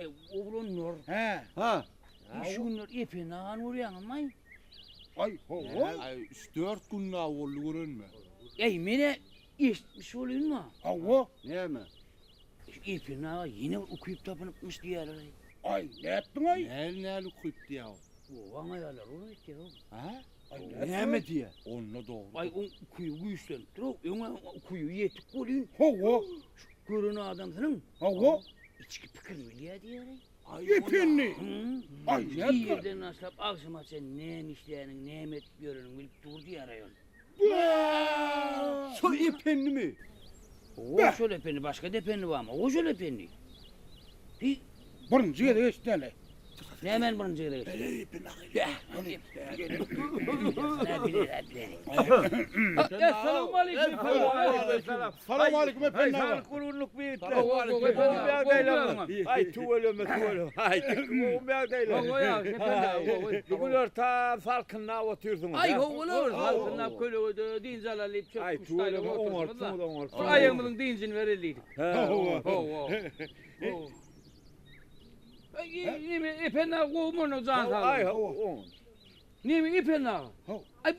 Eý, oglanlar. Hä. Ha. Şu günler Ependi agany görýäňizmi? Aý, hawa. Aý, üç-dört gün daha boldy görenime. Eý, men-ä eşitmiş bolýan-ma. Hawa. Näme? Şu Ependi aga ýene bir ukyp tapynypmyş diýýärler. Aý, nätdiň-aý? Näli näli ukyp diýýä o? Obaň aýallary ony aýtýar-ow. Hä? Aý, nätdiň-aý? Näme diýýä? Onda dogry. Aý, oň ukyby güýçlenipdir-ow. Öň-ä ukyby ýetik welin. Hawa. Şu gören adamsynyň. Hawa. Içki pikirini bilýär diýýär-eý. Ependi! Aý, nätdiň? Irden başlap agşama çenli näme işläniňi, näme edip ýöreniňi bilip dur diýýär-eý ol. Şo Ependimi? Hawa, şol Ependi. Başga-da Ependi barmy? Hawa, şol Ependi. Hi. Birinji gezek eşitýän-le. Nämäni birinji gezek eşitýäň? Essalawmaleýkim Ependi. Salowmaleýkim Ependi aga. Saglyk gurgunlyk biýitler. Aý tüweleme tüweleme. Aý gowy ýagdaýlar. Gowy ýagdaý Ependi aga gowy. Bu gün ertan salkynlap otyrsyňyz. Aý howular salkynlap kölegede dynç alaly diýip çöp Aý tüweleme oňartsyňyz oňartsyňyz. Bir aýagymyzyň dynjyny bereli diýdik. Hawa. Hawa. Aý neme Ependi aga gowumy onda jan saglygy? Aý hawa oň. Neme Ependi aga? Aý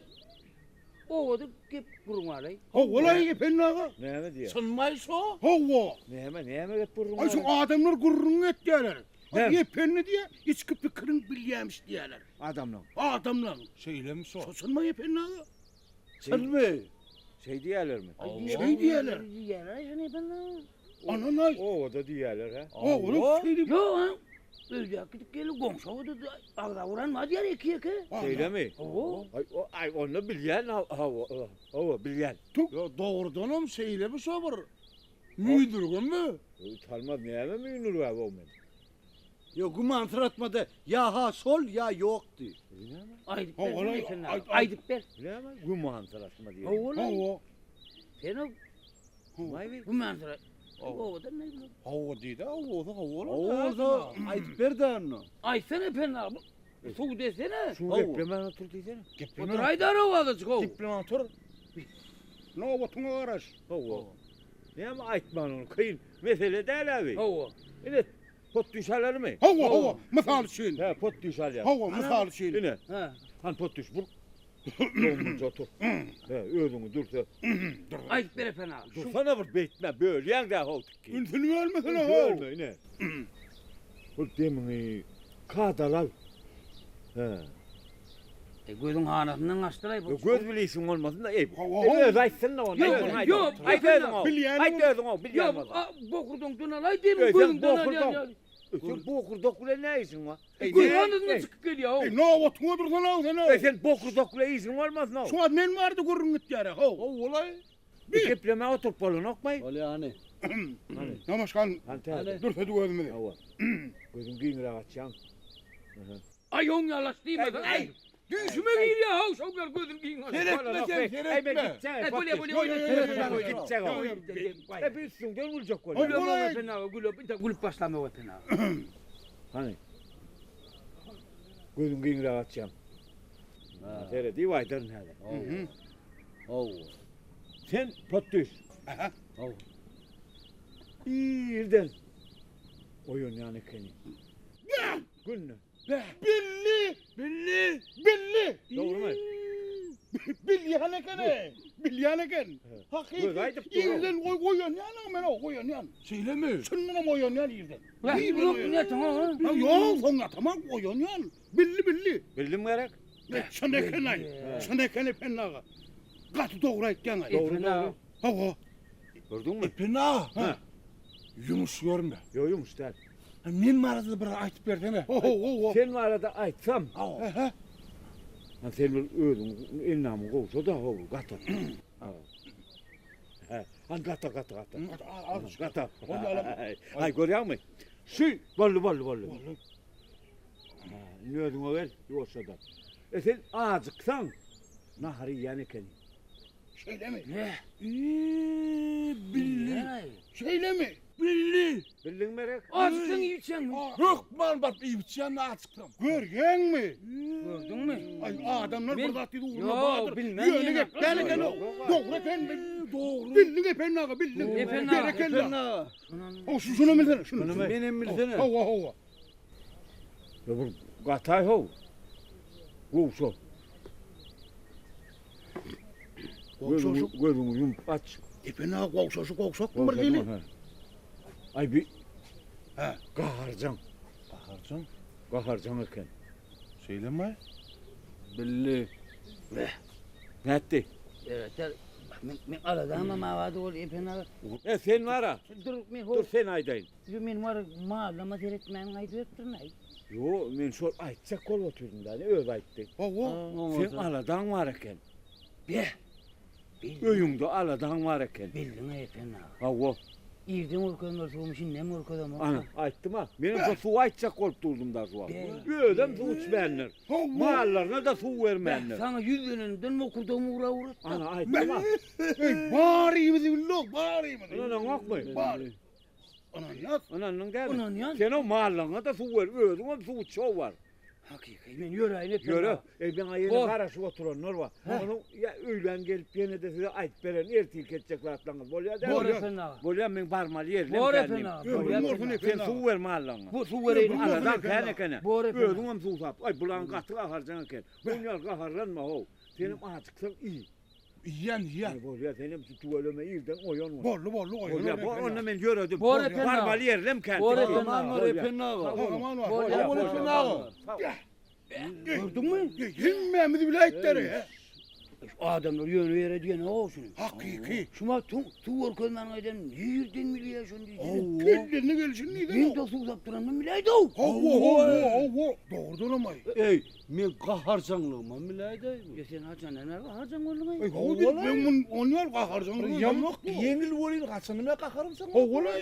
Obada gep gürrüň barlaý. Hawa-laý Ependi aga. Näme diýýär? Çynmaý şo? Hawa. Näme, näme gep gürrüň Aý şu adamlar gürrüň etýärler. Aý Ependi diýýär, içki pikiriň bilýämiş diýýärler. Adamlaň. Adamlaň. Şeýlemi şo? Şo çynmaý Ependi aga? Çynmy? Şeý diýýärlermi? Şeý diýýärler. Diýýärler şuny Ependi aga. Ananaý. Obada diýýärler hä? Obada şeý diýip. Ýok, ha. Öýdäki gidip geldi, goňşy obada agza uran bar diýýär ýeke-ýeke. Şeýlemi? Hawa. Aý, aý, onda bilýän, hawa, hawa, bilýän. Ýok, dogrudanam şeýlemi şo bir müýnürgemi? Utanmaz, näme müýnürgäp o men? Ýok, gümansyratma-da, ýa-ha şol, ýa ýok diý. Aýdyp ber, Ependi aga, aýdyp ber. Näme gümansyratma diýýär? Hawa-la. Hawa. Sen o Gümansyrat. Obadan näme? Hawa diýdi, hawa bolsa hawa bolar. Hawa bolsa aýdyp ber-dä onda. Aýtsana Ependi aga, subut etsene. Şu geplemän otur diýsene. Otur aýdar owazajyk how. Geplemän otur. Nobatyňa garaş. Hawa. Näme aýtman ony kyn mesele däl abi. Hawa. Ine pot düş alalymy? Hawa, hawa, mysal üçin. He, pot düş alýas. Hawa, mysal üçin. Ine. He. Han pot düş bur. Dogumlyja otur. He, özüňi dürse. Aýdyp ber Ependi aga. Dursana bir beýtme, bölýäň-dä how tikgi. Ünsüni bölmesene how. Bölme ine. Bir demiňi kadaly al. He. E, gözüň hanasyndan gaçdyr-aý bu. Göz bilişiň bolmasyn-da, eý. Hawa. Özi aýtsyn-da ony. Ýok, ýok, Aýt özüň how. Bilýäniň. Aýt özüň how, bilýän Ýok, bolsa. bokurdaňdan alaý demiň, Eý, sen gözüňden alýan bokurdak. ýaly. Sen bokurdak bilen näme işiň bar? Göz hanasyndan çykyp gelýär-ow. Eý, nobatyňa dursana-ow sen-ow. Eý, sen bokurdak bilen işiň bolmasyn-ow. Şu wagt men barada gürrüň gitýär-ä, how. Hawa-laý. Bir geplemä oturyp bolanokmy? Bolýa hany. Hany. Namaşgan. Hany täze. Dürsedik özümizi. Hawa. Gözüň giňräk açýaň. Aý oň ýalaş diýme. Aý. Düýşüme girýär how şo gel gözüň giň açyp. Seretme sen, seretme. Aý bolýa bolýa oýna. Gitjek o. Hep üstüňden güljek bolýar. Gülüp Ependi aga gülüp, intä gülüp başlamok Ependi aga. Hany. Gözüň giňräk açýaň. Seredip aýdaryn häzir. Hawa. Sen pot düş. Aha. Hawa. Irden oýanýan ekeni. Günde. Billi! Billi! Billi! Dogrumy? Bilýän ekeni. Bilýän eken. Göz Hakyky. aýdyp dur. Irden goý oýanýan men o oýanýan. Şeýlemi? Şundanam oýanýan irden. Wah, ýok niýetiň o. Ha ýok, soň ýatamam oýanýan. Billi billi. Bildim gerek. Çyn eken aý. Çyn eken Ependi aga. Gaty dogry aýtýaň aý. Dogry dogry. Hawa. Gördüňmi? Ependi aga. Ha. Ýumuş görme. Ýok ýumuş däl. Men barada bir aýtyp bersene. Hawa. Sen barada aýtsam. Aha. Ha sen bir özüň endamyň gowşa-da how gaty. Ha, han gata gata gata. Gata. Aý görýäňmi? Şu boldy boldy boldy. Boldy. Ha, indi özüňe gel, ýuwaşjadan. E sen ajyksaň, nahar iýýän ekeniň. Şeýlemi? Ne? Iýii, billi. Şeýlemi? Bildi. Bildiňmi Erek? Açsyň iýip içeňmi? Hökman baryp iýip içýän açyksam. Görýäňmi? Gördüňmi? Ay adamlar bir Men- zat diýdi ugruna Yo, bardyr. bilmem Ýöne ýene. gep däl eken o. Dogry eken. Dogry. Bildiň Ependi aga, bildiň. Ependi aga. Berekella. Şunam O şu şunu bilsene, şunu. Şuny menem bilsene. Hawa, hawa. Ya bir gatay how. Gowşa. Gowşaşyk. Gözüňi, gözüňi ýumup aç. Ependi aga gowşaşyk gowşak bir dili. Gowşatma, ha. Ay bir Ha. gaharjaň. Gaharjaň. Gaharjaň eken. Şeýlemi? Bildi. Nätdi? Evet, men men aladam ama vardı ol Ependi aga. E sen var ha. Dur men Dur ho sen aýdaýyn. men var mallama seyretmäň aýdyp ötdüm ay. Yo men şol aýtjak bolup oturdum da, öz aýtdy. Hawa. Sen aladaň bar eken. Be. Bildin. Öýüňde aladaň bar eken. Bildin Ependi aga. Hawa. Irden görkezmez suwum şimdi nem görkezem. Ana aýtdym ha. Menem şo suw aýtjak bolup durdum da şu wagt. Özem suw içmändir. Hawa. Mallaryna da suw bermändir. Sana yüzlenenden okurdum uğra uğra. Ana aýtdym ha. Ey barymyzy bildi, barymyzy. Ynanaňokmy? Bar. Ynanýas. Ynandyň dämi? Ynanýan. Sen o mallaryňa da suw ber, özüň hem suw içow bar. Hakyky men ýöräýin Ependi Ýöre, aga. ey ben ýene Bor. garaşyp oturanlar bar. Onuň ýa öýlän gelip ýene de size aýdyp beren ertir ketjek zatlaryňyz bolýar dämi? Bor Ependi aga. Bolýar men barmaly ýerlem Bor kendim. Ependi aga. Ömrüň Bolýar bolsun Ependi aga. Sen Ependi suw aga. ber mallaryňa. Bu suw bereýin. Ömrüň Aladan bolsun kän Ependi ekene. Bor Ependi Özüň hem suw sap. Ay bulan gaty gaharjaň eken. Bunlar gaharlanma how. Senem açyksaň iyi. Yiyen yiyen. Bolýar senem tüweleme irden oýan ol. Bolly bolly Bolýar, oýan. bor onda men ýöredim. Bor Ependi aga. Barmaly ýerlem kän. Bor Ependi Aman aga. var Ependi aga. Aman var. Bolýar. Bor Ependi aga. Gördün mü? Hemmämizi bile aýtdary. Adamlar ýöne ýere diýen o şunu. Hakyky. Şuma tu tu görkezmäň aýdan ýerden bilýär şunu diýdi. Kellerini gelişini Men diýdi. de suw sapdyranmy biläýdi o. Hawa, hawa, hawa. Dogrudan ama. Ey men gaharjaňlygyma biläýdäý. Ya sen haçan näme haçan bolduň Ey, hawa bil, men mun onýar gaharjaň. Ýamok ýeňil bolýan gaçanymy gaharym sen. Hawa la.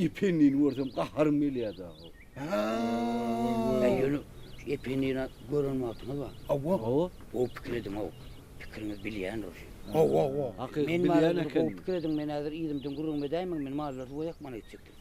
Ependini görsem gaharym gelýär da. Ha. Ya ýöne Ependini gören wagtyňyz bar. Hawa. Hawa. O pikir ediň o. Pikiriňiz bilýän o. Hawa, hawa. Hakyky Men bilýän bar eken. o pikir ediň men häzir ýygymdan gürrüň edäýmen men mallar suwa ýakman etjekdim.